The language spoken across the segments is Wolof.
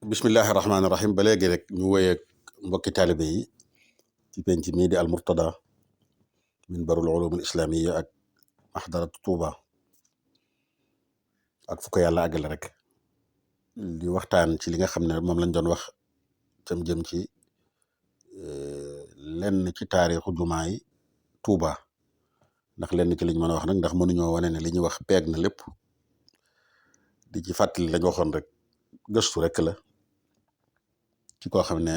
bismillahi rahmaani rahim ba léegi rek ñu wéyeeg mbokki taalibe yi ci penc mii di al murtada min barul ulumul islamiya ak mahdaratu Tuuba ak fu ko yàlla àggale rek di waxtaan ci li nga xam ne moom lañ doon wax tam jëm ci lenn ci taarixu jumaa yi Tuuba ndax lenn ci liñ mën a wax nag ndax mënuñoo wane ne li ñuy wax peeg na lépp di ci fàttali lañ waxoon rek gëstu rek la ci koo xam ne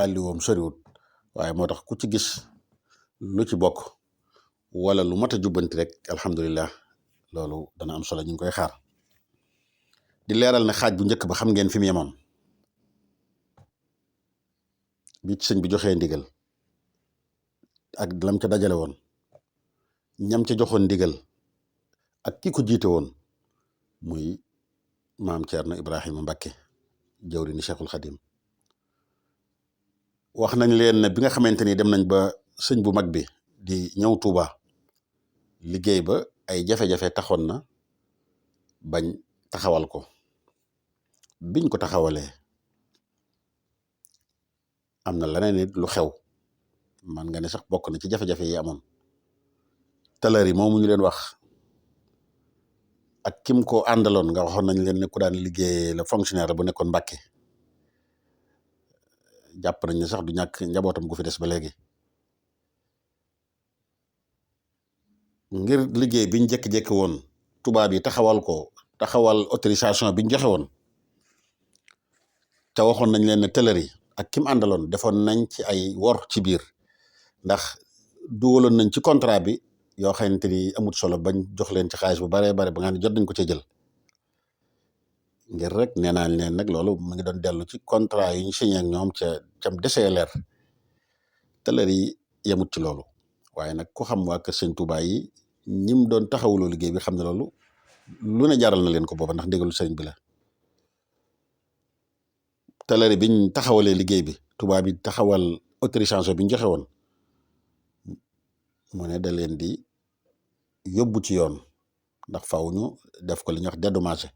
àlliwoom soriwut waaye moo tax ku ci gis lu ci bokk wala lu mat a jubbanti rek alhamdulilah loolu dana am solo ñu ngi koy xaar di leeral ne xaaj bu njëkk ba xam ngeen fi mu yemoon bi ci sëñ bi joxee ndigal ak lam ca dajale woon ñam ca joxoon ndigal ak ki ko jiite woon muy maam Thierno Ibrahima Mbacke jawriñu Cheikhul Khadim wax nañ leen ne bi nga xamante ni dem nañ ba sëñ bu mag bi di ñëw Touba liggéey ba ay jafe-jafe taxoon na bañ taxawal ko biñ ko taxawalee am na leneen nit lu xew man nga ne sax bokk na ci jafe-jafe yi amoon tëlër yi moomu ñu leen wax ak kim ko àndaloon nga waxoon nañ leen ne ku daan liggéey la fonctionnaire bu nekkoon Mbàkke jàpp nañ ne sax du ñàkk njabootam gu fi des ba léegi ngir liggéey biñ jékki-jékki woon tubaab yi taxawal autorisation biñ joxe woon te waxoon nañ leen ne tëlër yi ak kim àndaloon defoon nañ ci ay wor ci biir ndax duwaloon nañ ci contrat bi yoo xamante ni amut solo bañ jox leen ci xaalis bu baree bare ba nga xam ne jot nañ ko cee jël ngir rek nee naa leen nag loolu mu ngi doon dellu ci contrat yi ñu signé ak ñoom cam desee leer tëlër yi yemut ci loolu waaye nag ku xam waa kër sëñ Touba yi ñim doon taxawuloo liggéey bi xam ne loolu lu ne jaral na leen ko booba ndax ndigalu sëriñ bi la tëlër yi biñ taxawalee liggéey bi Touba bi taxawal autorisation bi ñu joxe woon mu ne da leen di yóbbu ci yoon ndax faaw ñu def ko li ñuy wax dédommagé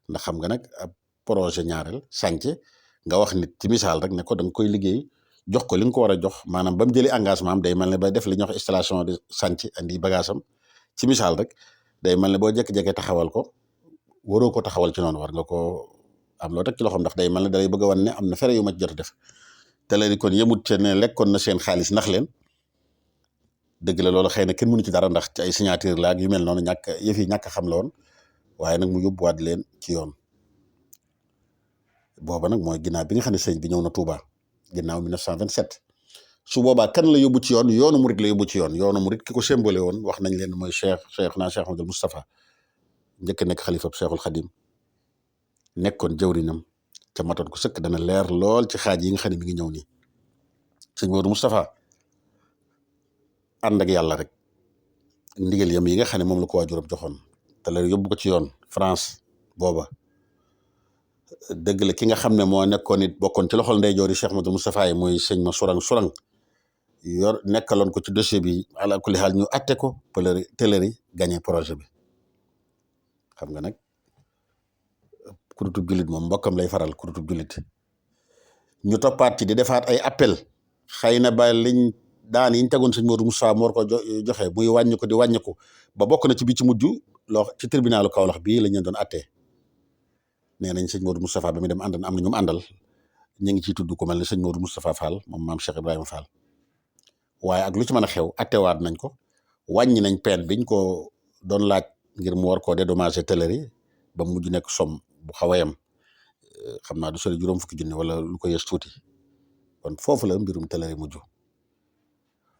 ndax xam nga nag ab projet ñaareel sànce nga wax nit ci misaal rek ne ko da nga koy liggéey jox ko li nga ko war a jox maanaam ba mu jëlee engagement am day mel ne ba def li ñuy wax installation de sànce andi bagage am ci misaal rek day mel ne boo jékki-jékkee taxawal ko waroo ko taxawal ci noonu war nga ko am loo teg ci loxoom ndax day mel ne dalay bëgg a wan ne am na fere yu ma ci jot a def te léegi kon yemut ca ne lekkoon na seen xaalis nax leen dëgg la loolu xëy na kenn mënu ci dara ndax ci ay signature la ak yu mel noonu yëf yi ñàkk xam la woon waaye nag mu yóbbuwaat leen ci yoon booba nag mooy ginnaaw bi nga xam ne sëñ bi ñëw na Touba ginnaaw 1927 su boobaa kan la yóbbu ci yoon yoonu murit la yóbbu ci yoonu murit ki ko symbole woon wax nañ leen mooy Cheikh Ahmadul Moustapha njëkk nekk xalifab Cheikhul Khadim nekkoon jawrinam ca matoon ko sëkk dana leer lool ci xaaj yi nga xam ne mi ngi ñëw nii sëñ Modou Moustapha ànd ak yàlla rek ndigal yam yi nga xam ne moom la ko waajuram joxoon te la yóbbu ko ci yoon France booba dëgg la ki nga xam ne moo nekkoon it bokkoon ci loxol ndeyjoor yi Cheikh Modou Moustapha yi mooy sëñ ma surang yor nekkaloon ko ci dossier bi ala kulli xaal ñu atte ko tëlëri gagné projet bi xam nga nag kurutub jullit moom mbokkam lay faral kurutub jullit ñu toppaat ci di defaat ay appel xëy na ba liñ daan yiñ tegoon sëñ Modou Moustapha moo war ko joxe muy wàññi ko di wàññi ko ba bokk na ci bi ci mujj loo ci tribunalu Kaolack bii lañ leen doon attee nee nañ sëñ Modou Moustapha ba muy dem ànd am na ñu mu àndal ñu ngi ciy tudd ku mel ne sëñ Modou Moustapha Fall moom maam Cheikh Ibrahima Fall waaye ak lu ci mën a xew attewaat nañ ko wàññi nañ peine biñ ko doon laaj ngir mu war koo dédommagé tëlër yi ba mujj nekk somme bu xaw a yem xam naa du sori juróom fukki junni wala lu ko yës tuuti kon foofu la mbirum tëlër yi mujj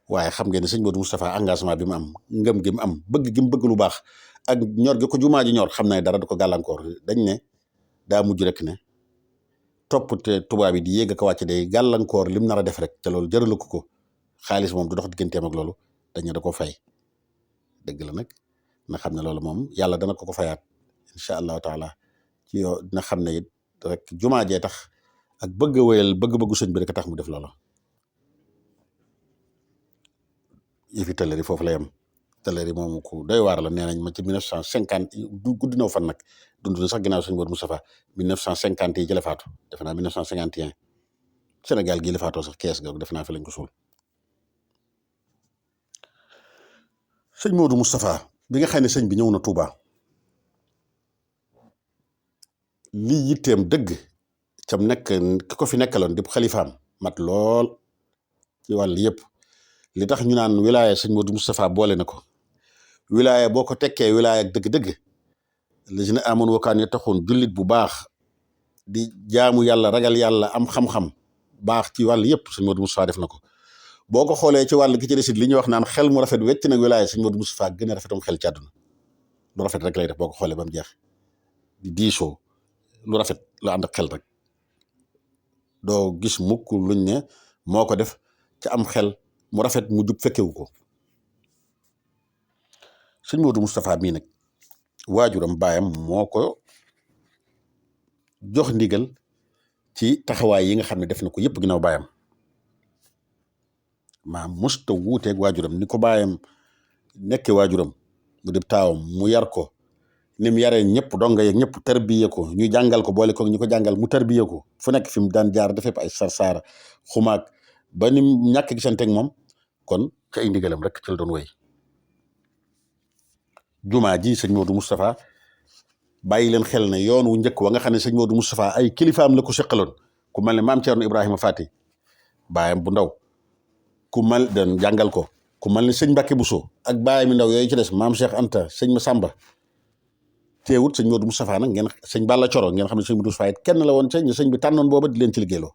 waaye xam ngeen ne sëñ Modou Moustapha engagement bi mu am ngëm gi mu am bëgg gi mu bëgg lu baax ak ñor gi ko jumaa ji ñor xam na dara du ko gàllankoor dañ ne daa mujj rek ne topp te tubaab yi di yéeg ak wàcc day gàllankoor lim nar a def rek te loolu jëralu ko xaalis moom du dox digganteem ak loolu dañ ne da ko fay dëgg la nag na xam ne loolu moom yàlla dana ko fayaat incha allahu taala ci yow dina xam ne it rek jumaa jee tax ak bëgg a wéyal bëgg-bëggu sëñ bi rek a tax mu def loolu yëfi tëlëri foofu la yem Tëlëri moom ku doy waar la nee nañ ma ci 1950 du gudd na fan nag dund na sax ginnaaw sëñ Modou Moustapha 1950 yi ci la faatu defe naa 1951 Sénégal gii la faatoo sax kees ga defe naa fi lañ ko suul. sëñ Modou Moustapha bi nga xam ne sëñ bi ñëw na Touba lii yitteem dëgg cam nekk ki ko fi nekkaloon di xalifaam mat lool ci wàll yëpp li tax ñu naan wilaaya sëñ Modou Moustapha boole na ko wilaaya boo ko tekkee wilaaya ak dëgg-dëgg li si ne amoon wakaan ya taxoon jullit bu baax di jaamu yàlla ragal yàlla am xam-xam baax ci wàll yëpp sëñ Modou Moustapha def na ko boo ko xoolee ci wàll gi ci desit li ñuy wax naan xel mu rafet wecc nag wilaaya sëñ Modou Moustapha gën a rafetum xel ci àdduna lu rafet rek lay def boo ko xoolee ba mu jeex di diisoo lu rafet lu ànd ak xel rek doo gis mukk luñ ne moo ko def ci am xel mu rafet mu jub fekkewu ko sëñ Modou Moustapha mii nag waajuram baayam moo ko jox ndigal ci taxawaay yi nga xam ne def na ko yëpp ginnaaw baayam maa musta wuuteeg waajuram ni ko baayam nekke waajuram mu dib taawam mu yar ko ni mu yaree ñëpp donga yeeg ñëpp tarbiye ko ñu jàngal ko boole ko ñu ko jàngal mu tarbiye ko fu nekk fi mu daan jaar dafay ay sarsaara xumaag ba ni ñàkk gisanteeg moom kon ci ay ndigalam rek ci la doon wéy jumaa ji sëñ Modou Moustapha bàyyi leen xel ne yoon wu njëkk wa nga xam ne sëñ Modou Moustapha ay kilifaam la ko seqaloon ku mel ne maam Thierno Ibrahima Fati baayam bu ndaw ku mel den jàngal ko ku mel ne sëñ Mbacke Bousso ak baayam mi ndaw yooyu ci des maam Cheikh Anta sëñ Massamba teewut sëñ Modou Moustapha nag ngeen sëñ Balla Coro ngeen xam ne sëñ Modou Moustapha it kenn la woon ca ñu sëñ bi tànnoon booba di leen ci liggéeyloo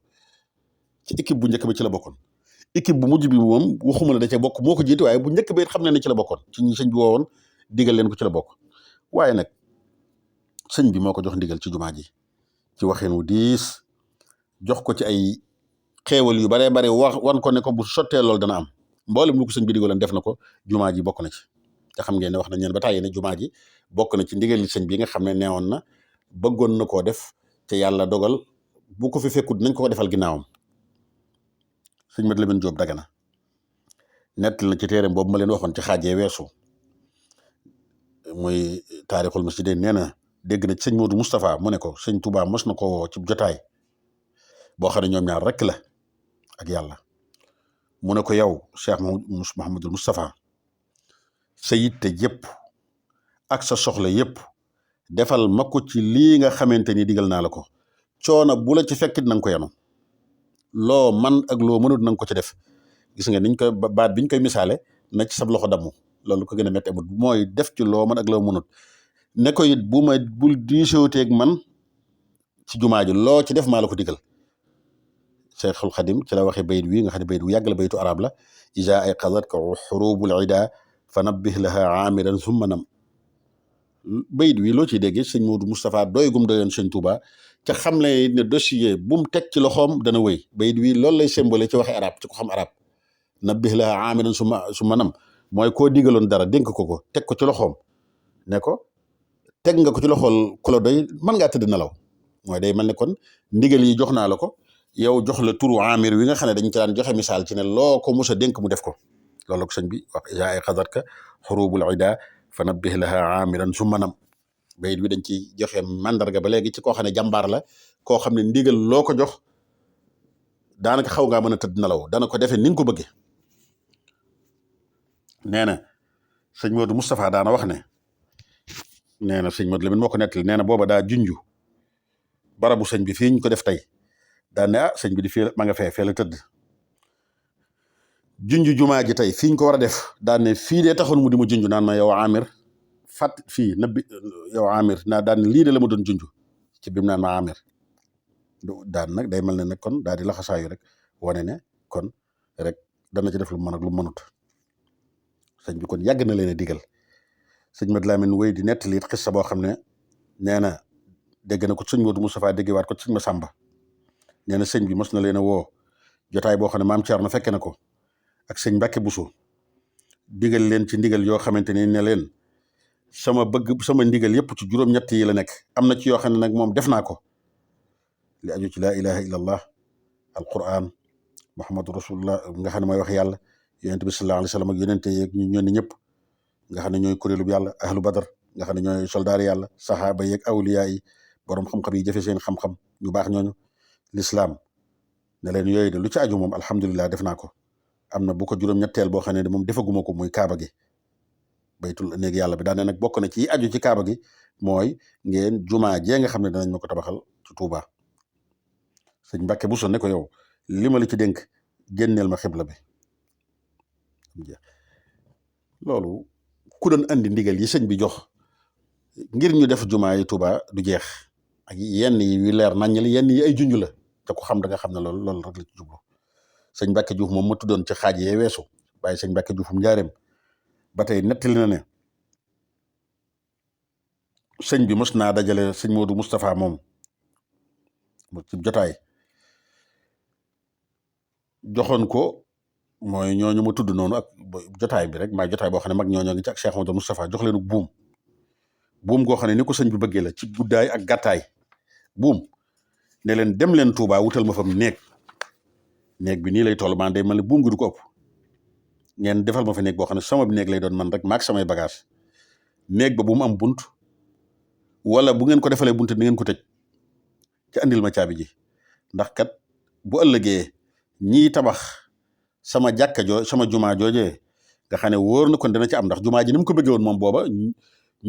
ci équipe bu njëkk ba ci la bokkoon équipe bu mujj bi moom waxuma la da cee bokk moo ko jiite waaye bu njëkk ba it xam ne ci la bokkoon ci ñi sëñ bi woowoon digal leen ko ci la bokk waaye nag sëñ bi moo ko jox ndigal ci jumaa ji ci waxin wu diis jox ko ci ay xeewal yu baree bare wan ko ne ko bu sottee loolu dana am mboolem lu ko sëñ bi digaloon def na ko jumaa ji bokk na ci te xam ngeen ne wax nañ leen ba tàyyi ne jumaa ji bokk na ci ndigal li sëñ bi nga xam ne neewoon na bëggoon na koo def te yàlla dogal bu ko fi fekkut nañ ko defal ginnaawam sëñ Mat Lamin Jóob Dagana nett na ci téereem boobu ma leen waxoon ci xaajee weesu muy taarixul masjidin nee na dégg na ci sëñ Modou Moustapha mu ne ko sëñ Touba mos na ko woo ci jotaay boo xam ne ñoom ñaar rek la ak yàlla mu ne ko yow Cheikh Mouhamadul Moustapha sa yitte yëpp ak sa soxla yëpp defal ma ko ci lii nga xamante ni digal naa la ko coono bu la ci fekkit na nga ko yanu loo man ak loo mënut na nga ko ci def gis nga niñ koy baat biñ koy misaale na ci sab loxo damu loolu ko gën a métti amut mooy def ci loo man ak loo mënut ne ko it bul diisooteeg man ci jumaa ji loo ci def maa la ko digal Cheikhul Khadim ci la waxee bayit wi nga xam ne bayit wu yàgg la baytu arab la ija ay qadat ka xurubul ida fa nabbih laha amiran summa nam bayit wi loo ciy déggee sëñ Modou Moustapha doy gum doyoon sëñ Touba ca xam ne dossier bu mu teg ci loxoom dana wéy bayit wi loolu lay symbole ci waxe arab ci ko xam arab nabbih laha amiran summa nam mooy koo digaloon dara dénk ko teg ko ci loxoom ne ko teg nga ko ci loxol ku la doy mën ngaa tëdd nelaw mooy day mel ne kon ndigal yi jox naa la ko yow jox la turu amir wi nga xam ne dañ ci daan joxe misaal ci ne loo ko mos a dénk mu def ko loolu ko sëñ bi wax ja ay xadarka xurubul ida fa nabbih laha amiran summa nam bayit wi dañ ci joxe mandarga ba léegi ci koo xam ne jàmbaar la koo xam ne ndigal loo ko jox daanaka xaw ngaa mën a tëdd nelaw dana ko defee ni nga ko bëggee nee na sëñ Modou Moustapha daana wax ne nee na sëñ Modou Lamine moo ko nettali nee na booba daa junju barabu sëñ bi fii ñu ko def tey daan ne sëñ bi di fii ma nga fee la tëdd junju jumaa ji tey fii ñu ko war a def daan ne fii dee taxoon mu di ma junju naan ma yow Amir fàtt fii nabbi yow Amir naa daan ne lii de la ma doon junju ci bim naan ma Amir daan nag day mel ne nag kon daal di laxasaayu rek wane ne kon rek dana ci def lu mën ak lu mënut sëñ bi kon yàgg na leen a digal sëñ Mat Lamin wéy di nettali it xissa boo xam ne nee na dégg na ko sëñ Modou Moustapha déggewaat ko sëñ Massamba nee na sëñ bi mos na leen a woo jotaay boo xam ne maam Thierno fekke na ko ak sëñ Mbacke Bousso digal leen ci ndigal yoo xamante ni ne leen sama ndigal yëpp ci juróom-ñett yi la nekk am na ci yoo xam ne nag moom def naa ko li aju ci laa ilaha illa allah alquran muhammadu rasulullah nga xam ne mooy wax yàlla yonente bi sallallahu alayhi wa sallam ak yonente yeeg ñu ñëpp nga xam ne ñooy kuréelu yàlla ahlu badar nga xam ne ñooy soldaari yàlla saxaaba yeeg awliya yi borom xam-xam yi jëfe seen xam-xam ñu baax ñooñu lislaam ne leen yooyu de lu ci aju moom alhamdulilah def naa ko am na bu ko juróom-ñetteel boo xam ne moom defaguma ko muy kaaba gi baytul néeg yàlla bi daane nag bokk na ci aju ci kaaba gi mooy ngeen jumaa jee nga xam ne danañ ma ko tabaxal ci Tuuba sëñ Mbàkke Buso ne ko yow li ma la ci dénk génneel ma xibla bi loolu ku doon andi ndigal yi sëñ bi jox ngir ñu def jumaa yi Tuuba du jeex ak yenn yi yu leer naññal yenn yi ay junj la te ku xam da nga xam ne loolu rek la ci jublu sëñ Mbàkke Juuf moom ma tuddoon ci xaaj yee weesu waaye sëñ Mbàkke Juufum njaareem ba tey nettali na ne sëñ bi mos naa dajale sëñ Moodu Moustapha moom ci jotaay joxoon ko mooy ñooñu ma tudd noonu ak jotaay bi rek maay jotaay boo xam ne mag ñooñoo ngi ci ak Cheikh Moodu Moustapha jox leen buum goo xam ne ni ko sëñ bi bëggee la ci guddaay ak gàttaay buum ne leen dem leen Touba wutal ma fam néeg bi nii lay toll man day mel ne buum gi du ko ëpp ngeen defal ma fa néeg boo xam ne sama néeg lay doon man rek maag samay bagage néeg ba bu mu am bunt wala bu ngeen ko defalee bunt ni ngeen ko tëj ci andil ma caabi ji ndax kat bu ëllëgee ñiy tabax sama jàkka sama jumaa joojee nga xam ne wóor na kon dana ci am ndax jumaa ji ni mu ko bëggee woon moom booba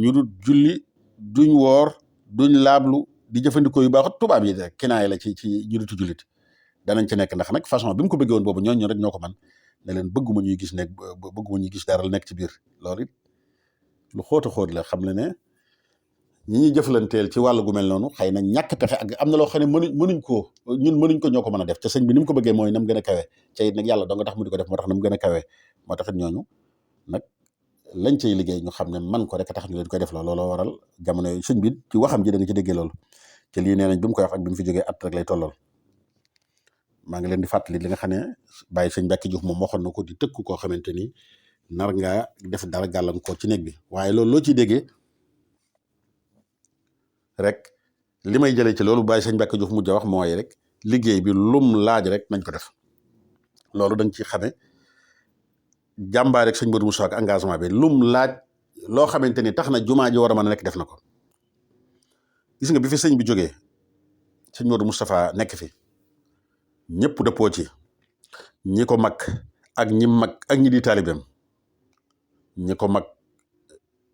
ñu du julli duñ woor duñ laablu di jëfandikoo yu baaxut tubaab yi rek kinaay la ci ñu dutu jullit danañ ci nekk ndax nag façon bi mu ko bëggee woon boobu ñooñu rek ñoo ko man ne leen bëgguma ñuy gis nekk bëgguma ñuy gis dara nekk ci biir loolu it lu xóot a xóot la xam le ne ñi ñuy jëflanteel ci wàllu gu mel noonu xëy na ñàkk pexe ak am na loo xam ne mënuñ ko ñoo ko mën a def te sëñ bi ni mu ko bëggee mooy nam gën a kawe ca it nag yàlla doo nga tax mu di ko def moo tax nam gën a kawe moo taxit ñooñu nag lañ cay liggéey ñu xam ne man ko rek a tax ñu leen koy def looloo waral jamono yooyu sëñ bi ci waxam ji da nga ci déggee loolu te lii nee nañ bi mu koy wax ak bi mu fi jógee at rek lay tollool maa ngi leen di fàttali li nga xam ne bàyyi sëñ Mbàkke Juuf moom waxoon na ko di tëkku koo xamante ni nar ngaa def dara gàllankoor ci néeg bi waaye loolu loo ciy déggee rek li may jëlee ci loolu bàyyi sëñ Mbàkke Juuf mujj a wax mooy rek liggéey bi lum laaj rek nañ ko def loolu dañ ci xame jàmbaar rek sëñ Modou Moussa ak engagement bi lum laaj loo xamante ni tax na jumaa ji war a mën a nekk def na ko gis nga bi fi sëñ bi jógee sëñ Modou Moustapha nekk fi ñëpp dëppoo ci ñi ko mag ak ñi mag ak ñi di taalibeem ñi ko mag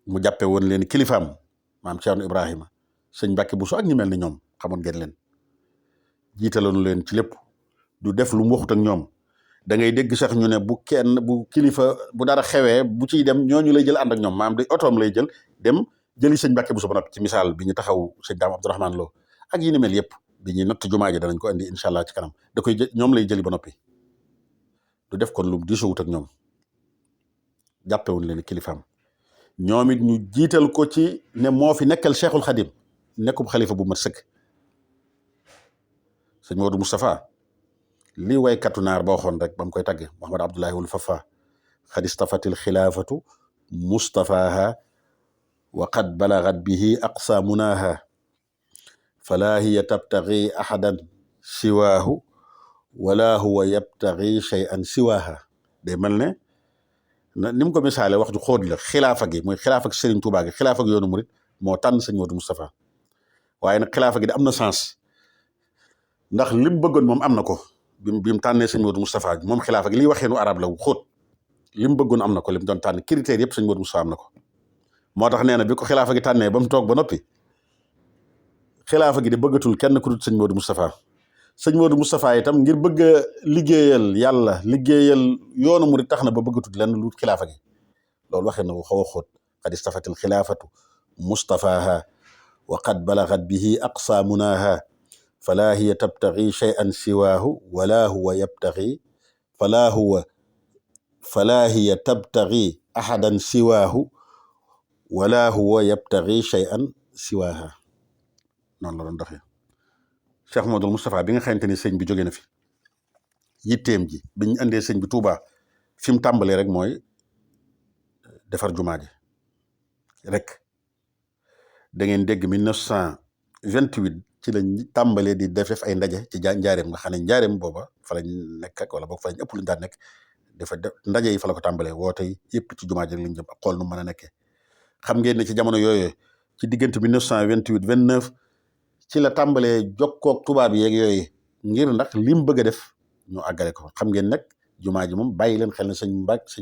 mu jàppe woon leen kilifaam maam Ceerno Ibrahima sëñ Mbàkke Buso ak ñi mel ni ñoom xamoon ngeen leen jiitaloon leen ci lépp du def lu mu waxut ak ñoom da ngay dégg sax ñu ne bu kilifa bu dara xewee bu ciy dem ñooñu lay jël ànd ak ñoom maam day otoom lay jël dem jëli sëñ Mbàkke Buso ba noppi ci misaal bi ñu taxaw sëñ Daam Abdourahmane Lo ak yi ni mel yëpp bi ñuy natt jumaa ji danañ ko indi incha allah ci kanam da koy ñoom lay jëli ba noppi du def kon lu diisowut ak ñoom jàppewuñ leen kilifaam ñoom it ñu jiital ko ci ne moo fi nekkal Cheikhul Khadim nekkub xalifa bu mat sëkk sëñ Modou Moustapha li waykatu naar ba waxoon rek ba mu koy tàgge Muhammad Abdullahi wul Fafa xad istafatil xilaafatu mustafaha wa qad balagat bihi aqsa munaha fala hiya tabtagi ahadan siwaahu wala huwa yabtagi shay'an siwaaha day mel ne ni mu ko misaale wax ju xóot la xilaafa gi muy xilaafa gi Serigne Touba gi xilaafa gi yoonu murit moo tànn sëñ Modou Moustapha waaye nag xilaafa gi da am na sens ndax lim bëggoon moom am na ko bi mu tànnee sëñ Modou Moustapha moom xilaafa gi liy waxeenu arab la xóot lim bëggoon am na ko lim doon tànn critères yëpp sëñ Modou Moustapha am na ko moo tax nee na bi ko xilaafa gi tànnee ba mu toog ba noppi xilaafa gi di bëggatul kenn ku dul sëñ Modou Moustapha sëñ Modou Moustapha itam ngir bëgg a liggéeyal yàlla liggéeyal yoonu murit tax na ba bëggatul lenn lu xilaafa gi loolu waxee na ko xaw a xóot qad istafatil xilaafatu mustafaha wa qad balagat bihi aqsa munaha fala hiya tabtagi shay'an siwaahu wala huwa yabtagi fala hiya tabtagi ahadan siwaahu wala huwa yabtagi shay'an siwaaha noonu la doon doxee Cheikh Modou Moustapha bi nga xamante ni sëñ bi jóge na fi yitteem ji biñ andee sëñ bi Touba fi mu tàmbalee rek mooy defar jumaa ji rek da ngeen dégg 1928 ci lañ tàmbalee di def ay ndaje ci njaareem nga xam ne njaareem booba fa lañ nekk ak wala boog fa lañ ëpp luñ daan nekk dafa def ndaje yi fa la ko tàmbalee woote yi yëpp ci jumaa ji lañ jëm ak xool nu mu mën a nekkee xam ngeen ne ci jamono yooyu ci diggante 1928 29 ci la tàmbalee jokkoog tubaab yeeg yooyu ngir ndax lim bëgg a def ñu àggale ko xam ngeen nag jumaa ji moom bàyyi leen xel ne sëñ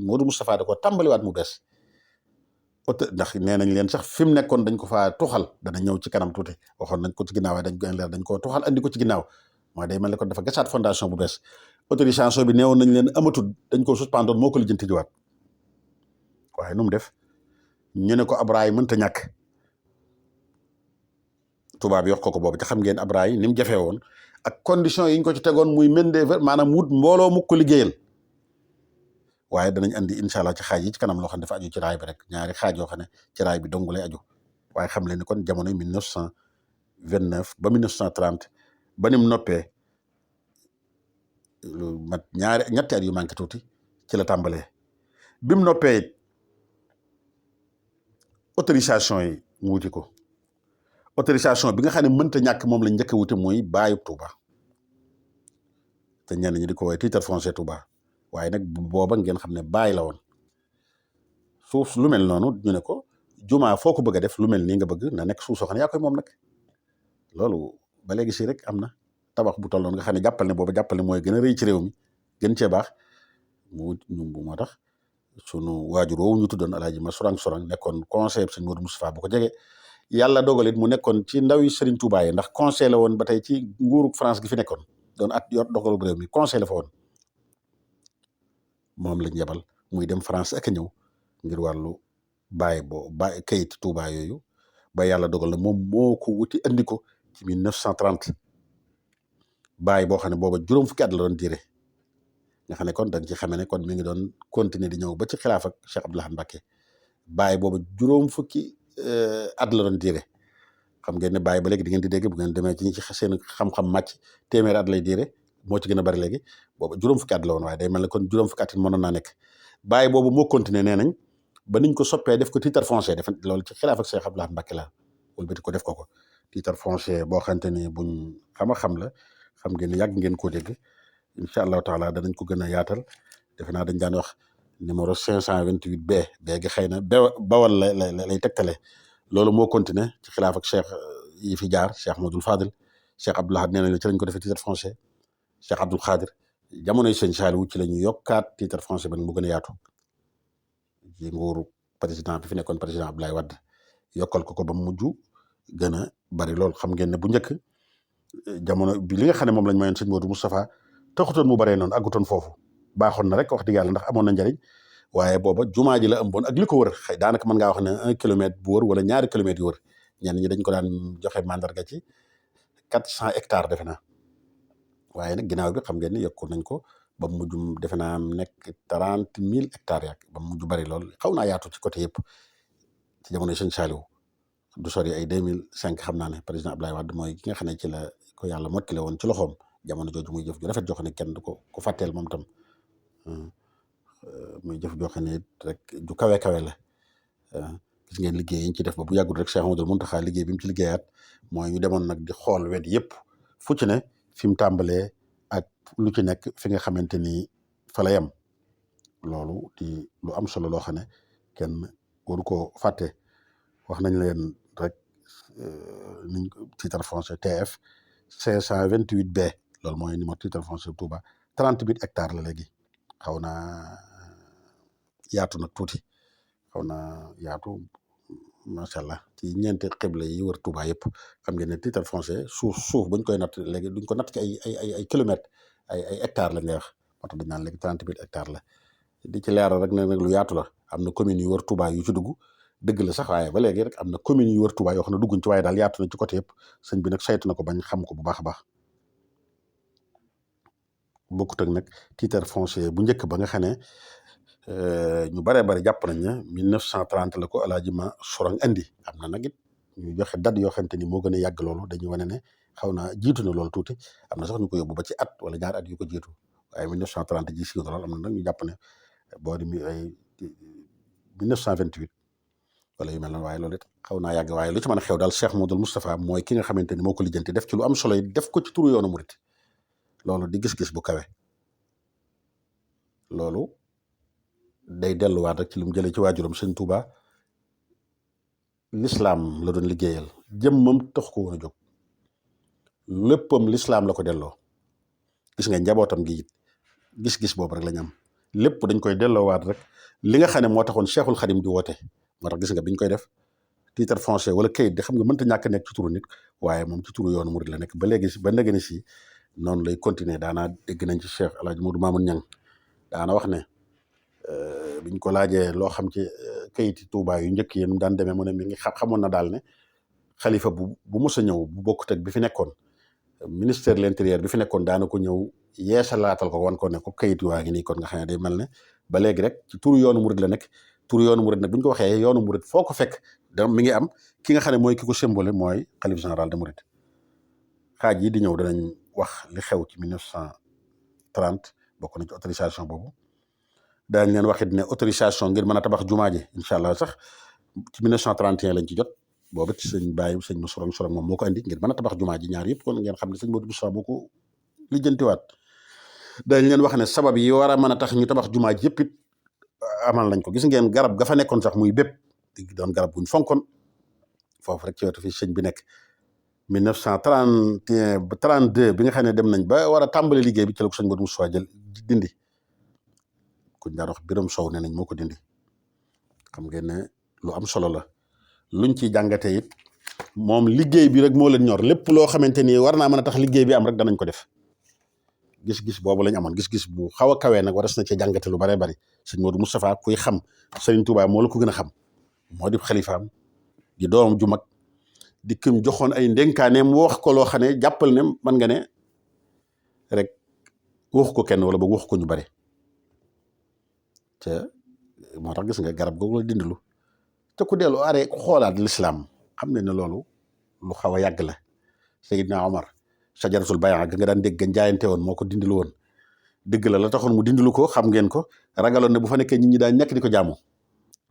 Modou Moustapha da ko tàmbaliwaat mu bees ndax nee nañ leen sax fi mu nekkoon dañ ko faa tuxal dana ñëw ci kanam tuuti waxoon nañ ko ci ginnaaw dañ ko tuxal andi ko ci ginnaaw mooy day mel ne kon dafa gasaat fondation bu bees autorisation bi neewoon nañ leen amatul dañ ko suspendoon moo ko lijjanti jiwaat waaye nu mu def ñu ne ko abraay mënta ñàkk tubaab yi wax ko boobu te xam ngeen abraay ni mu jafee woon ak condition yi ñu ko ci tegoon muy main-d'œuvre maanaam wut mbooloo mu ko liggéeyal waaye danañ andi incha allah ci xaaj yi ci kanam loo xam ne dafa aju ci raay bi rek ñaari xaaj yoo xam ne ci raay bi dong lay aju waaye xam leen ni kon jamono 1929 ba 1930 ba ni mu noppee lu mat ñetti at yu manqué tuuti ci la tàmbalee bi mu noppee autorisation yi mu wuti ko autorisation bi nga xam ne mënta ñàkk moom lañ njëkk a wuti muy baayub Touba te ñenn ñi di ko woowee titre foncier Touba waaye nag booba ngeen xam ne baay la woon suuf lu mel noonu ñu ne ko jumaa foo ko bëgg a def lu mel nii nga bëgg na nekk suuf soo xam ne yaa koy moom nag loolu ba léegi si rek am na tabax bu tolloon nga xam ne jàppal ne mooy gën a rëy ci réew mi gën cee baax moo tax sunu waajur woowu ñu tuddoon alaaji ma sorang nekkoon conseil sëñ Modou Moustapha bu ko jege yàlla dogal it mu nekkoon ci ndaw yi Serigne Touba yi ndax conseil la woon ba tey ci nguuru France gi fi nekkoon doon yor dogalu réew mi conseil la fa woon moom lañ yebal muy dem France ak a ñëw ngir wàllu bàyyi kayit Touba yooyu ba yàlla dogal na moom moo ko wuti andi ko ci 1930 bàyyi boo xam ne booba juróom fukki at la doon diire nga xam ne kon dañ ci xamee ne kon mi ngi doon continuer di ñëw ba ci xilaaf ak Cheikh Abdoul Ahad Mbacké bàyyi booba juróom fukki at la doon diire xam ngeen ne bàyyi ba léegi di ngeen di dégg bu ngeen demee ci ñi ci seen xam-xam màcc téeméeri at lay diire moo ci gën a bari léegi booba juróom fukki at la woon waaye day mel ne kon juróom fukki at yi mënoon naa nekk bàyyi boobu moo continuer nee nañ ba niñ ko soppee def ko titre foncier def loolu ci xilaaf ak Cheikh Abdoul Ahad Mbacké la wëlbati ko def ko titre foncier boo xamante ni buñ xam la xam ngeen ne yàgg ngeen koo dégg incha allahu taala danañ ko gën a yaatal defe naa dañ daan wax numéro 528 B gi xëy na bawal lay tegtale loolu moo continué ci xilaaf ak cheikh yi fi jaar Cheikh Modou Fadil Cheikh Abdoul Ahad nee nañ la ci lañ ko defee titre foncier Cheikh Abdoul Khadir jamonoy sëñ Saliou ci la ñu yokkaat titre foncier ba mu gën a yaatu ci nguuru président bi fi nekkoon président Abdoulaye Wade yokkal ko ba mu mujj gën a bari lool xam ngeen ne bu njëkk jamono bi li nga xam ne moom lañ mayoon sëñ Modou Moustapha taxutoon mu baree noonu àggutoon foofu baaxoon na rek wax dëgg yàlla ndax amoon na njariñ waaye booba jumaa ji la ëmboon ak li ko wër xëy daanaka mën ngaa wax ne 1 kilomètre bu wër wala ñaari kilomètres yu wër ñenn ñi dañ ko daan joxe mandarga ci 400 hectares defe naa waaye nag ginnaaw bi xam ngeen ne yokku nañ ko ba mu mujj defe naa nekk 30 000 hectares yak ba mu mujj bari lool xaw naa yaatu ci côté yëpp ci jamono sëñ Saliou du sori ay 2005 xam naa ne président Abdoulaye Wade mooy ki nga xam ne ci la ko yàlla mottale woon ci loxoom jamono jooju muy jëf ju rafet joo xam ne kenn du ko fàtteel moom tam muy jëf joo xam ne rek ju kawe la gis ngeen liggéey yi ñu ci def ba bu yàggul rek Cheikh Amadou Mountakha liggéey bi mu ci liggéeyaat mooy ñu demoon nag di xool wet yëpp fu ci ne fi mu tàmbalee ak lu ci nekk fi nga xamante ni fa la yem loolu di lu am solo loo xam ne kenn waru ko fàtte wax nañ leen rek niñ ko titre foncier TF 528 B loolu mooy numéro titre foncier Touba 38 hectares la léegi xaw naa yaatu nag tuuti xaw naa yaatu macha allah ci ñeenti xibla yi wër Touba yëpp xam ngeen ne titre foncier suuf buñ koy natt léegi duñ ko natt ci ay kilomètres ay hectares lañ lay wax moo tax dañ naan léegi 38 hectares la di ci leeral rek ne nag lu yaatu la am na communes yu wër Touba yu ci dugg dëgg la sax waaye ba léegi rek am na communes yu wër Touba yoo xam ne dugguñ ci waaye daal yaatu na ci côté yëpp sëñ bi nag saytu na ko bañ xam ko bu baax a baax bokkut ak nag titre foncier bu njëkk ba nga xam ne ñu baree bari jàpp nañ ne 1930 la ko alaaji ma sorang andi am na nag it ñu joxe date yoo xamante ni moo gën a yàgg loolu dañuy wane ne xaw naa jiitu na loolu tuuti am na sax ñu ko yóbbu ba ci at wala ñaari at yu ko jiitu waaye 1930 ji siiw na lool am na nag ñu jàpp ne boo di ay 1928 wala yu mel noonu waaye loolu it xaw naa yàgg waaye lu ci mën a xew daal Cheikh Modou Moustapha mooy ki nga xamante ni moo ko lijjanti def ci lu am solo yi def ko ci turu yoonu murit loolu di gis-gis bu kawe loolu day delluwaat rek ci li mu jëlee ci waajuram sëñ Touba lislaam la doon liggéeyal jëmmam tax ko woon a jóg léppam lislaam la ko delloo. gis nga njabootam gi it gis-gis boobu rek lañ am lépp dañ koy delloowaat rek li nga xam ne moo taxoon Cheikhul Khadim di woote moo tax gis nga biñ koy def titre foncier wala kayit di xam nga mënta ñàkk nekk ci turu nit waaye moom ci turu yoonu murid la nekk ba léegi ba ndege ni si noonu lay continuer. daanaa dégg nañ ci Cheikh El Hadj Modou Mamoun Niang daana wax ne biñ ko laajee loo xam ci kayiti Touba yu njëkk yi nu daan demee mu ne mi ngi xamoon na daal ne xalifa bu mos a ñëw bu bokkut ak bi fi nekkoon ministère de l'intérieur bi fi nekkoon daana ko ñëw yeesalaatal ko wan ko ne ko kayit waa ngi nii kon nga xam ne day mel ne ba léegi rek ci turu yoonu murid la nekk. turu yoonu murid nag bu ñu ko waxee yoonu murid foo ko fekk da mi ngi am ki nga xam ne mooy ki ko symbole mooy xalif général de murid. xaaj yi di ñëw danañ wax li xew ci 1930 bokk na ci autorisation boobu daañ leen waxit ne autorisation ngir mën a tabax jumaa ji incha allah sax ci 1931 lañ ci jot boobu it sëñ Baye sëñ ma sorong moom moo ko andi ngir mën a tabax jumaa ji ñaar yëpp kon ngeen xam ne sëñ Modou Moussa moo ko lijjantiwaat. dañ leen wax ne sabab yi war a mën a tax ñu tabax jumaa ji yëpp it amal nañ ko. gis ngeen garab ga fa nekkoon sax muy bépp doon garab guñ fonkoon foofu rek ci wetu fi sëñ bi nekk 1931 ba 32 bi nga xam ne dem nañ ba war a tàmbali liggéey bi ci la ko sëñ Modou Moussa jël dindi kuñ daan wax Biram Sow ne nañ moo ko dindi. xam ngeen ne lu am solo la luñ ciy jàngatee it moom liggéey bi rek moo leen ñor lépp loo xamante ni war naa mën a tax liggéey bi am rek danañ ko def. gis-gis boobu lañ amoon gis-gis bu xaw a kawee nag waras na ci jàngate lu bare bari. sëñ Modou Moustapha kuy xam Sëriñ Touba moo la ko gën a xam moo di xalifaam di doomam ju mag di kim joxoon ay ndénkaaneem wax ko loo xam ne jàppal ne man nga ne rek wax ko kenn wala boog wax ko ñu bari te moo tax gis nga garab googu la dindilu te ku dellu are ku xoolaat lislaam xam ne ne loolu lu xaw a yàgg la. Seydina Omar sajaratul bay'a ga nga daan dégg jaayante woon moo ko dindilu woon dëgg la taxoon mu dindilu ko xam ngeen ko ragaloon ne bu fa nekkee nit ñi daan ñàkk di ko jaamu.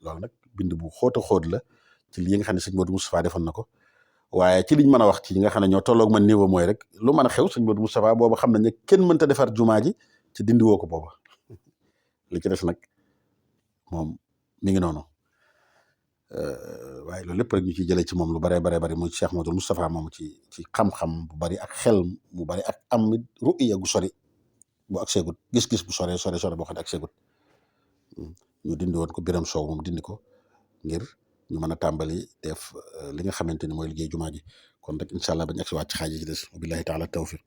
loolu nag bind bu xóot a xóot la ci li nga xam ne sëñ Modou Moustapha defoon na ko waaye ci liñ mën a wax ci ñi nga xam ne ñoo tolloog man niveau mooy rek lu mën a xew sëñ Modou Moustapha booba xam nañ ne kenn mënta defar jumaa ji ci dindi woo ko booba li ci des nag moom mi ngi noonu waaye loolu lépp rek ñu ciy jëlee ci moom lu bare bari muy Cheikh Modou Moustapha moom ci xam-xam bu bari ak xel mu bari ak am ru'ya gu sori bu ak seegut gis-gis bu sore boo xam ne ak seegut ñu dindi woon ko Biram Sow moom dindi ko ngir ñu mën a tàmbali def li nga xamante ni mooy liggéey jumaa ji kon rek incha allah bañ agsi waat ci xaaj yi ci des billahi taala tawfiq